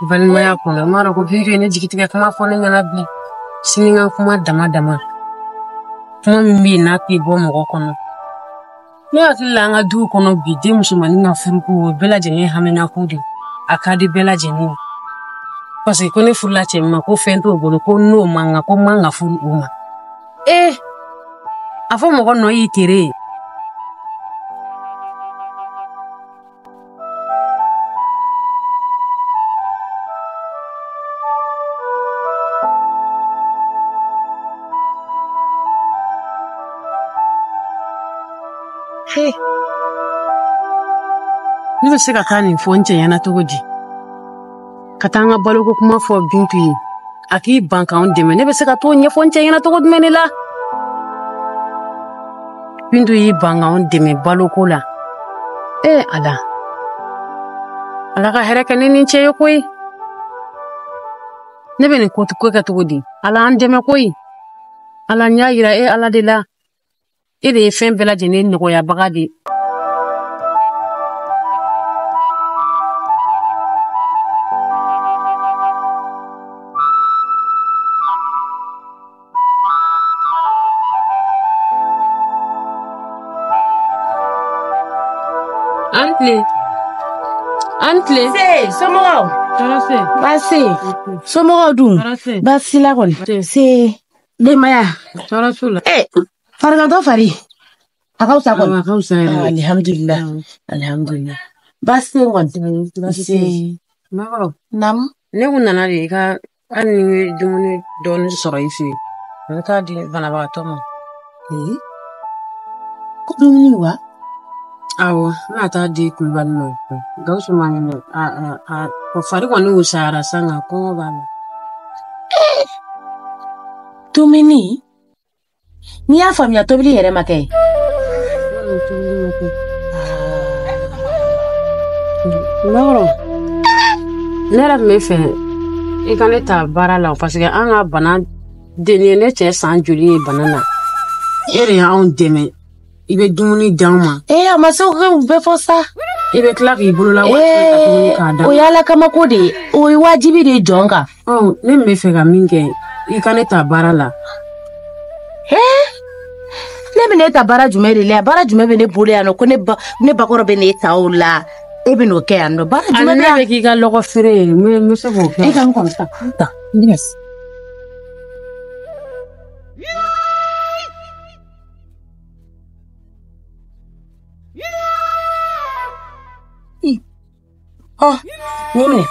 Balimaya kɔnɔ n b'a dɔn ko Bintu ye ne jigi tigɛ kuma fɔ ne ɲɛna bi sini ka kuma dama dama kuma min bɛ yen n'a tɛ bɔ mɔgɔ kɔnɔ ne hakili la an ka duw kɔnɔ bi den musomannin ka furuko o bɛɛ lajɛlen haminako de a ka di bɛɛ lajɛlen ye parce que ko ne furula cɛ min ma ko fɛn t'o bolo ko n'o man kan ko n man ka furu o ma ee a fɔ mɔgɔ nɔ y'i tere ye. Ne bɛ se ka taa nin fɔ n cɛ ɲɛna cogo di ka taa n ka baloko kuma fɔ Bintu ye a k'i ban k'anw dɛmɛ ne bɛ se ka t'o ɲɛfɔ n cɛ ɲɛna cogo jumɛn de la Bintu y'i ban k'anw dɛmɛ baloko la ee Ala Ala ka hɛrɛ kɛ ne ni n cɛ ye koyi ne bɛ nin ko kɛ cogo di Ala an dɛmɛ koyi Ala n y'a yira e Ala de la e de ye fɛn bɛɛ lajɛlen nɔgɔyabaga de ye. An tile. An tile. Se, somɔgɔw. Tɔɔrɔ se. Baasi. Somɔgɔw dun. Tɔɔrɔ se. Baasi la kɔni. Se. Denbaya. Tɔɔrɔ t'u la. Eh, farigantɔ fari. A ka fisa kɔni. A ka fisa yɛrɛ. Alihamudulila. Alihamudulila. Baasi tɛ yen kɔni. Baasi tɛ yen. Makɔrɔ. Naamu. Ne kun nana de i ka hali ni ye dumuni dɔɔni sɔrɔ i fɛ yen n bɛ taa di banabagatɔ ma. Ee. Ko dumuni wa? Awɔ, n bɛna taa di Kulubali ma. Gawusu ma kɛnɛ a fari kɔni wusayara sa nka kɔngɔ b'a la. Dumuni? N'i y'a faamuya tobili yɛrɛ ma kɛ. Tobili ma kɛ. Makɔrɔ, ne yɛrɛ tun bɛ fɛ i ka ne ta baara la parce que an ka bana den ye ne cɛ san joli ye bana na. E de y'anw dɛmɛ. I bɛ dumuni d'anw ma. Ee a ma se k'o bɛɛ fɔ sa. I bɛ tila k'i bolola wari ka tuguni k'a d'a ma. O ye Ala kama ko de ye. O ye wajibi de ye jɔn kan. Ɔ ne min bɛ fɛ ka min kɛ i ka ne ta baara la. Ne bɛ ne ta baara jumɛn de la? Baara jumɛn bɛ ne bolo yan nɔ ko ne bakɔrɔ bɛ ne ta o la e bɛ n'o kɛ yan nɔ baara jumɛn bɛ yan? Ne bɛ k'i ka lɔgɔ feere ye n bɛ se k'o kɛ. E ka n kɔnɔ ta ta n bɛna se. Ɔ nin minɛ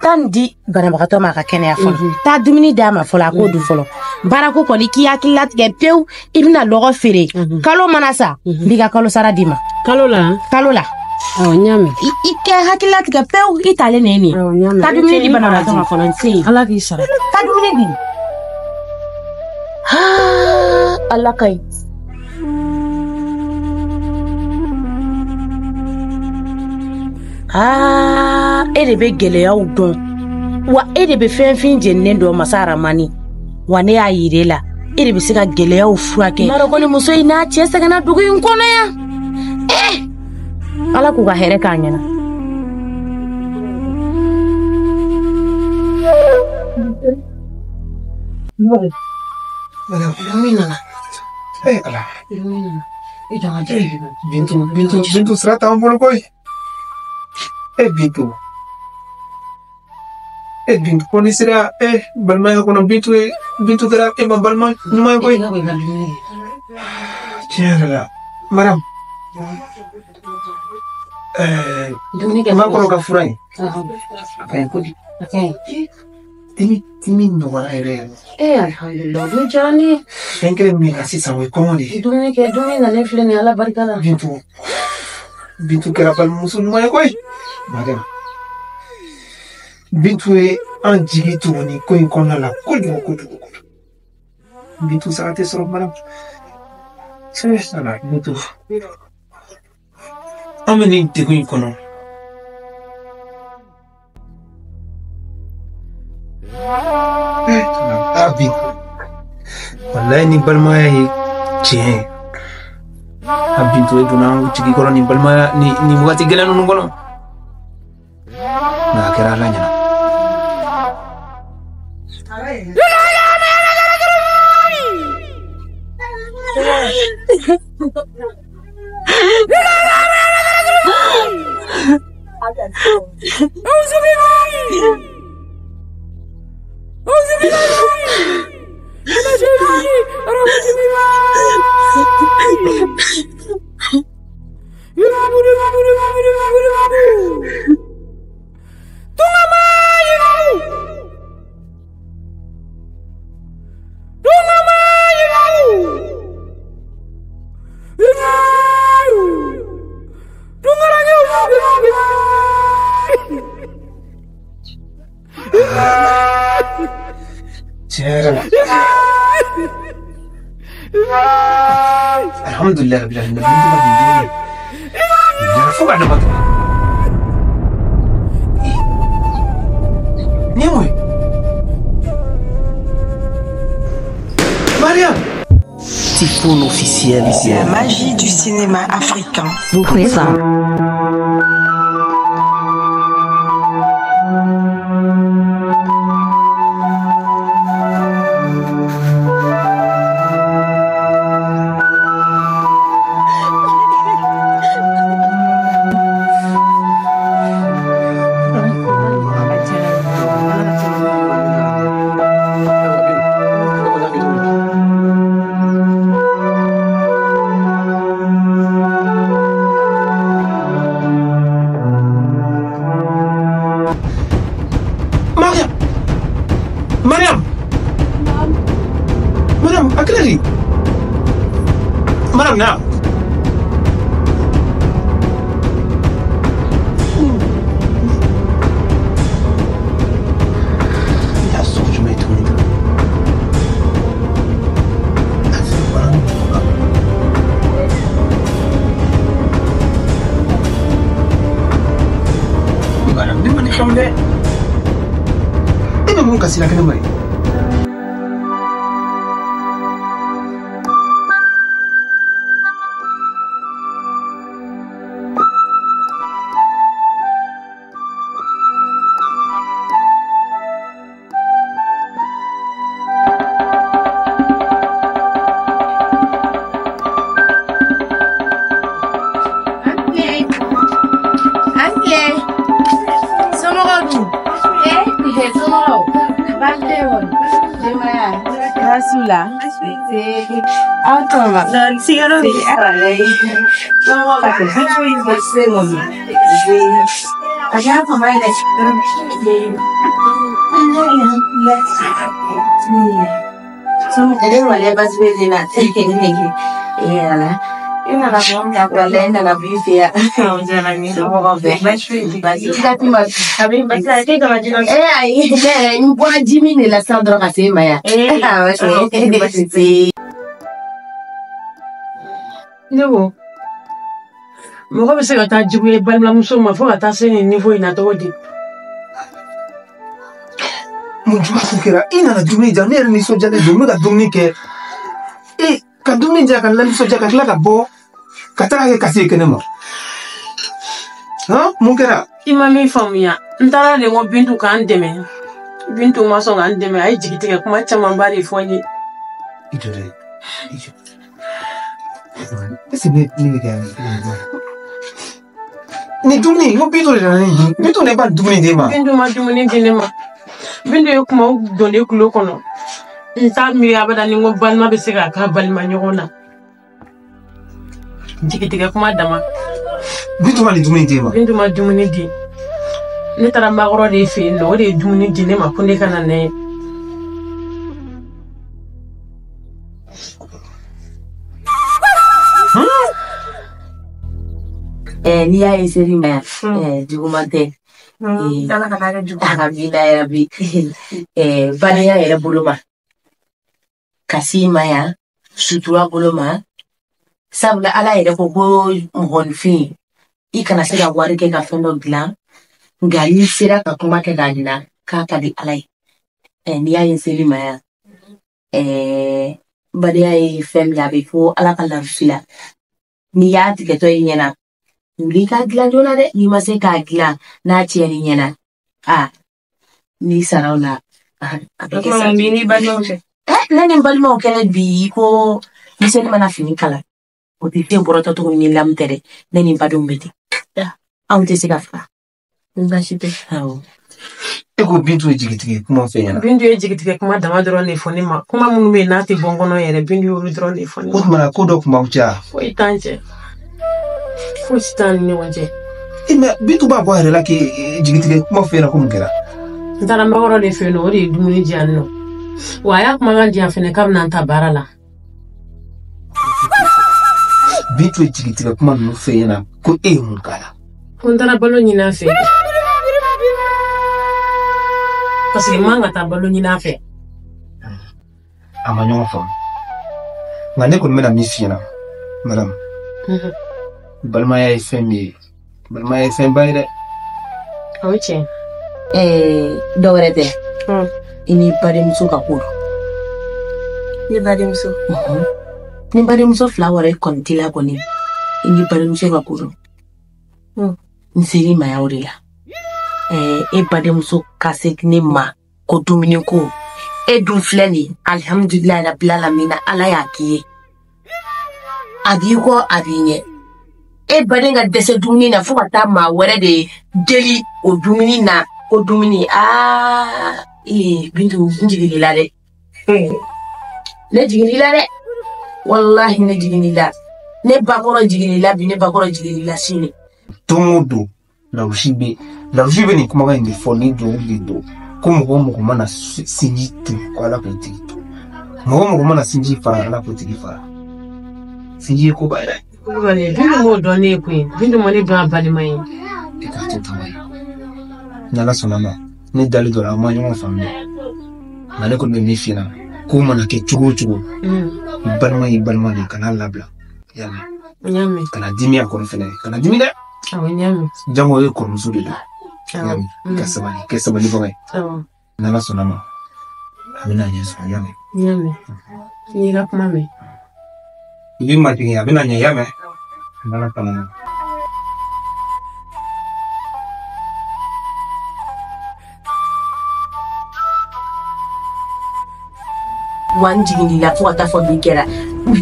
taa nin di banabagatɔ ma a ka kɛnɛya fɔlɔ taa dumuni d'a ma fɔlɔ a k'o dun fɔlɔ baarako kɔni k'i hakili latigɛ pewu i bɛna lɔgɔ feere kalo mana sa n b'i ka kalo sara d'i ma. Kalo la? Kalo la. Awɔ n y'a mɛn. I kɛ hakili latigɛ pewu i talen nin ye nin ye. Awɔ n y'a mɛn. Taa dumuni di banabagatɔ ma fɔlɔ n se. Ala k'i sara. Taa dumuni di. Haa Ala ka ɲi. Aa e de bɛ gɛlɛyaw dɔn wa e de bɛ fɛn fin jeninen dɔn masa Aramani wa ne y'a yira e la e de bɛ se ka gɛlɛyaw furakɛ. Mara kɔni muso in n'a cɛ sɛgɛnna dugu in kɔnɔ yan. Ala k'u ka hɛrɛ k'a ɲɛna. Dumuni nana. Eh Ala. Dumuni nana. I jɔ n ka jaabi. Bintu Bintu Bintu sira t'an bolo koyi. E Bintu. E Bintu ko ni sera e balimaya kɔnɔ Bintu ye Bintu kɛra e ma balima ɲuman ye koyi. Tiɲɛ yɛrɛ la Mariam. Makɔrɔ ka fura in. A ka ɲi kojugu. A ka ɲi. Dimi nɔgɔyara yɛrɛ yɛrɛ. Ee alihamudulila o dun diyara ne ye. Fɛn kelen min na sisan o ye kɔngɔ de ye. Dumuni kɛ dumuni nalen filɛ nin ye Ala barika la. Bintu. Bintu kɛra balimamuso ɲuman ye koyi. Mariam. Bintu ye an jigi tugu nin ko in kɔnɔna la kojugu kojugu kojugu. Bintu sara tɛ sɔrɔ Mariam. Ala Bintu. An bɛ nin degun in kɔnɔ. A Bintu. Walayi ni balimaya ye tiɲɛ ye. A Bintu e donna an jigi kɔrɔ nin balimaya nin wagati gɛlɛn ninnu kɔnɔ. Nka a kɛra Ala ɲɛna. Alhamdulillah rabbil alamin. Fo ka dama tɛmɛ. Nin ye mun ye? Mariam. Tifoun officiel. La magie du cinéma africain vous présente. Mariam! Mariam, a kɛra di? Mariam na. I y'a sɔrɔ jumɛn tuguni? Mariam, ne ma nin faamu dɛ. E bɛ mun kasi la kɛnɛma ye? Rasula. Aw tɔgɔma. Sigaro bi. Somɔgɔw ka kɛ. A kɛra fama ye dɛ. Somɔgɔw wale basi bɛ den na. Ala. I nana bɔ min na walayi n nana bɔ i fɛ yan. Somɔgɔw bɛɛ. Basi i ma. A bɛ basi la e kana ji la. Ayi ne yɛrɛ n bɔra ji min de la sisan dɔrɔn ka se e ma yan. Basi tɛ. Ne ko mɔgɔ bɛ se ka taa juguya i balimamuso ma fo ka taa se nin niveau in na cogo di? Mun juma kun kɛra? I nana dumuni di yan, ne yɛrɛ nisɔndiyalen don, n bɛ ka dumuni kɛ. E ka dumuni di yan ka n lanisɔndiya ka tila ka bɔ ka taga kɛ kasi ye kɛnɛ ma. Han, mun kɛra? I ma min faamuya, n taara de ko Bintu k'an dɛmɛ. Bintu ma sɔn k'an dɛmɛ, a ye jigitigɛ kuma camanba de fɔ n ye. I jɔ dɛ, i jɔ. Est-ce que ne bɛ kɛ nin dumuni, n ko Bintu de nana ni nin, Bintu de b'a dumuni d'e ma. Bintu ma dumuni di ne ma. Bintu ye kumaw don ne kulo kɔnɔ. N t'a miiri abada ni n ko balima bɛ se k'a k'a balima ɲɔgɔn na. Jigitigɛ kuma dama. Bintu ma nin dumuni d'e ma. Bintu ma dumuni di. Ne taara makɔrɔ de fɛ yen nɔ, o de ye dumuni di ne ma ko ne ka na n'a ye. N'i y'a ye seri ma yan, juguman tɛ. Ala ka n'a kɛ juguman. Amina yarabi. Badenya yɛrɛ bolo ma. Kasi ma yan, sutura bolo ma. Sabula Ala yɛrɛ ko ko mɔgɔninfin, i kana se ka wari kɛ ka fɛn dɔ dilan, nka n'i sera ka kuma kɛ k'a ɲina, k'a ka di Ala ye. N'i y'a ye seri ma yan, badenya ye fɛn min ye, a bɛ fɔ Ala ka lafiya la. N'i y'a tigɛtɔ i ɲɛna, wuli k'a dilan joona dɛ, n'i ma se k'a dilan n'a tiɲɛn'i ɲɛna, a n'i sara o la, A bɛ kɛ sa. Mun b'i n'i balimaw cɛ? Ne ni n balimaw kɛlen bi ko miseli mana fini kala. O tɛ fɛn bɔrɔtɔ cogo min ni lamu tɛ dɛ. Ne ni n badenw bɛ ten. Anw tɛ se ka faga. Baasi tɛ. Awɔ. E ko Bintu ye jigitigɛ kuma fɛ ɲɛna. Bintu ye jigitigɛ kuma dama dɔrɔn de fɔ ne ma. Kuma minnu bɛ yen n'a tɛ bɔ n kɔnɔ yɛrɛ, Bintu y'olu dɔrɔn de fɔ ne ma. O tuma na ko dɔ tun b'aw cɛ wa? Foyi t'an cɛ. Foyi t'an ni ɲɔgɔn cɛ. Mais Bintu b'a bɔ a yɛrɛ la k'e jigitigɛ kuma fɛ ɲɛna ko mun kɛra? N taara n bakɔrɔ de fɛ yen nɔ, o de ye dumuni di yan nɔ. Wa a y'a kumakan di yan fɛnɛ k'a bɛna n ta baara la. Bintu ye jigitigɛ kuma ninnu fɛ ɲɛna ko e ye mun k'a la? Ko n taara balo ɲini a fɛ. Parce que n man ka taa balo ɲini a fɛ. A ma ɲɔgɔn faamu. Nka ne kɔni bɛna min f'i ɲɛna, madame. Balimaya ye fɛn min ye, balimaya ye fɛnba ye dɛ. O ye tiɲɛ. Dɔ wɛrɛ tɛ. I n'i badenmuso ka ko don. Ne badenmuso? Ni badenmuso fila wɛrɛ kɔni t'i la kɔni, i n'i badenmuso ka ko don. N ser'i ma yan o de la. E badenmuso ka se ne ma ko dumuni ko. E dun filɛ nin ye, alihamudulilayi rabil alamina, Ala y'a k'i ye. A b'i kɔ, a b'i ɲɛ. E baden ka dɛsɛ dumuni na fo ka taa maa wɛrɛ de deli o dumuni na ko dumuni. Aa Bintu, n jigin'i la dɛ. Ne jigin'i la dɛ. Walahi ne jigin'i la. Ne bakɔrɔ jigin'i la bi, ne bakɔrɔ jigin'i la sini. Don o don, Lawusi bɛ nin kumakan in de fɔ ni duwawu de don. Ko mɔgɔ o mɔgɔ mana sinji tu, ko Ala k'o tigi tu. Mɔgɔ o mɔgɔ mana sinji fara, Ala k'o tigi fara. Sinji ye koba yɛrɛ. Kulubali, Bintu m'o dɔn ne ye koyi. Bintu ma ne dɔn a balima ye. E k'a to tan ye. N'Ala sɔnna ma, ne dalen dɔ la, an ma ɲɔgɔn faamuya. Nka ne kɔni bɛ min f'i ɲɛna, ko mana kɛ cogo o cogo, i balima y'i balima de ye, kana labila. I y'a mɛn? N y'a mɛn. Kana dimi a kɔrɔ fɛnɛ, kana dimi dɛ. Awɔ, n y'a mɛn. Jango e kɔrɔmuso de don. I y'a mɛn? I ka sabali, kɛ sabalibaga ye. N'Ala sɔnna ma, a bɛna ɲɛ sɔrɔ, i y'a mɛn? N y'a mɛn. N y'i ka kuma mɛn. I b'i majigin, a bɛna ɲɛ, i y'a mɛn? N'Ala sɔnna ma. Wa n jigin'i la fo ka taa fɔ bi kɛra.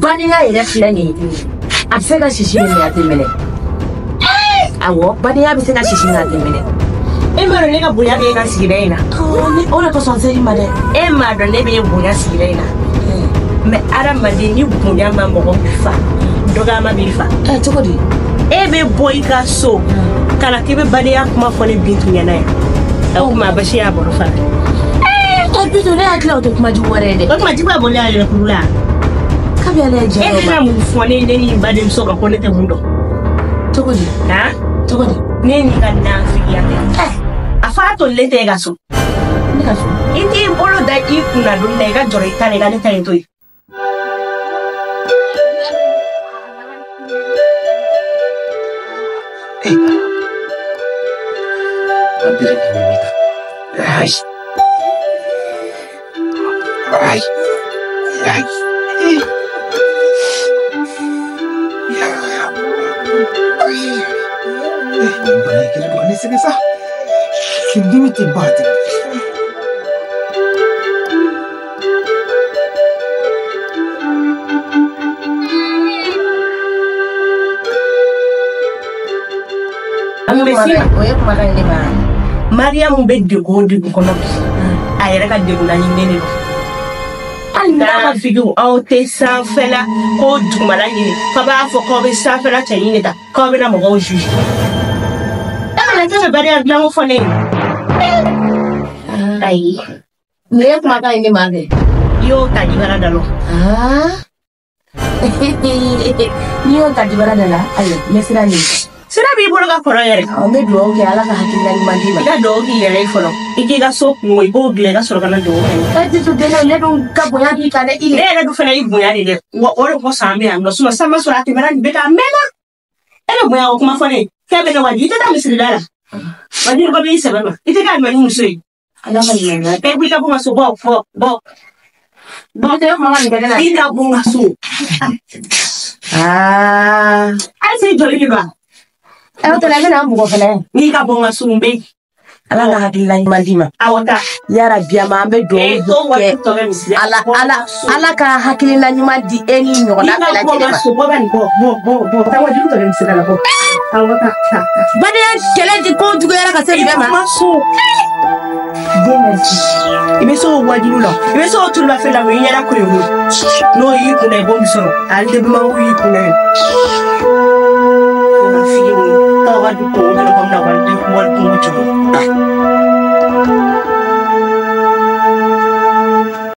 Badenya yɛrɛ filɛ nin ye, a bɛ se ka sisi minɛ, a tɛ minɛ. Awɔ, badenya bɛ se ka sisi minɛ, a tɛ minɛ. E m'a dɔn ne ka bonya bɛ e ka sigida in na. O de kosɔn n ser'i ma dɛ. E m'a dɔn ne bɛ e bonya sigida in na. Mɛ adamaden ni bonya ma mɔgɔ b'i fa, dɔgɔyama b'i fa. Cogo di? E bɛ bɔ i ka so ka na k'i bɛ badenya kuma fɔ ne Bintu ɲɛna yan. O tuma basi y'a baro fana. Bintu, ne hakili la o tɛ kuma jugu wɛrɛ ye dɛ. O tuma jugu b'a boli a yɛrɛ kuru la. Kabi Ala ye diɲɛ. E bɛna mun fɔ ne ni n badenmuso kan ko ne tɛ mun dɔn? Cogo di? Han? Cogo di? Ne ni ka nafigiya tɛ. A fɔ a tolilen tɛ e ka so. Ne ka so. I t'i bolo da i kunna don na i ka jɔrɔ i ta la i ka ne ta in to yen. Ay. Ay. Ay. Bana kɛlɛ don ne sɛgɛn sa. Dimi tɛ ban ten. O ye kumakan ye ne ma. Mariyamu bɛ degun o degun kɔnɔ bi, a yɛrɛ ka degun laɲininen de don. Hali n'a ma figiw aw tɛ sanfɛla ko dugumala ɲini, k'aw b'a fɔ k'aw bɛ sanfɛla cɛ ɲini ta, k'aw bɛna mɔgɔw juge. E mana tɛ fɛ badenya dilanko fɔ ne ye. Ayi. Nin ye kumakan ye ne ma kɛ. I y'o ta jibara da la. N'i y'o ta jibara da la, ayi, n bɛ sira ɲini. Sira b'i bolo ka kɔrɔ yɛrɛ. N bɛ dugawu kɛ Ala ka hakilina ɲuman d'i ma. I ka dugawu k'i yɛrɛ ye fɔlɔ. I k'i ka so kungo i k'o dilan i ka sɔrɔ ka na dugawu kɛ. E tɛ to den na, ne dun ka bonya b'i kan dɛ. Ne yɛrɛ dun fana y'i bonya de dɛ. Wa o de kosɔn an bɛ yan nɔ. Sinon san ma sɔrɔ a tɛmɛna nin bɛɛ kan a mɛnna. E bɛ bonya o kuma fɔ ne ye. Fɛn bɛ ne wajibi i tɛ taa misiri da la. Wajibi ko b'i sɛbɛ ma. I tɛ kɛ alimami muso ye. Ala ka ɲuman. Bɛɛ b'i ka bɔ n ka so bɔ bɔ bɔ. Bɔ tɛ kuma nin kɛ ne la. I ka bɔ n ka so. Aa. Hali sini joli de don wa? O tɛna i bɛna n bugɔ fɛnɛ. N'i ka bɔ n ka so n bɛ yen. Ala ka hakilina ɲuman d'i ma. Awɔ taa. Yarabi a ma an bɛ dugawu kɛ. Ala ala ala ka hakilina ɲuman di e ni ɲɔgɔnna bɛɛ lajɛlen ma. Bɔ bani bɔ bɔ bɔ bɔ taa wajibi tɔ bɛ misiri la bɔ. Awɔ taa taa. Badenya kɛlɛ di ko juguyara ka se nin bɛɛ ma. Ma so. Den bɛ ci. I bɛ se o wajibi la. I bɛ se o tuluba feere la o y'i ɲɛda koyo. N'o y'i kunna i b'o min sɔrɔ. Ale de bɛ mango y'i kunna ye.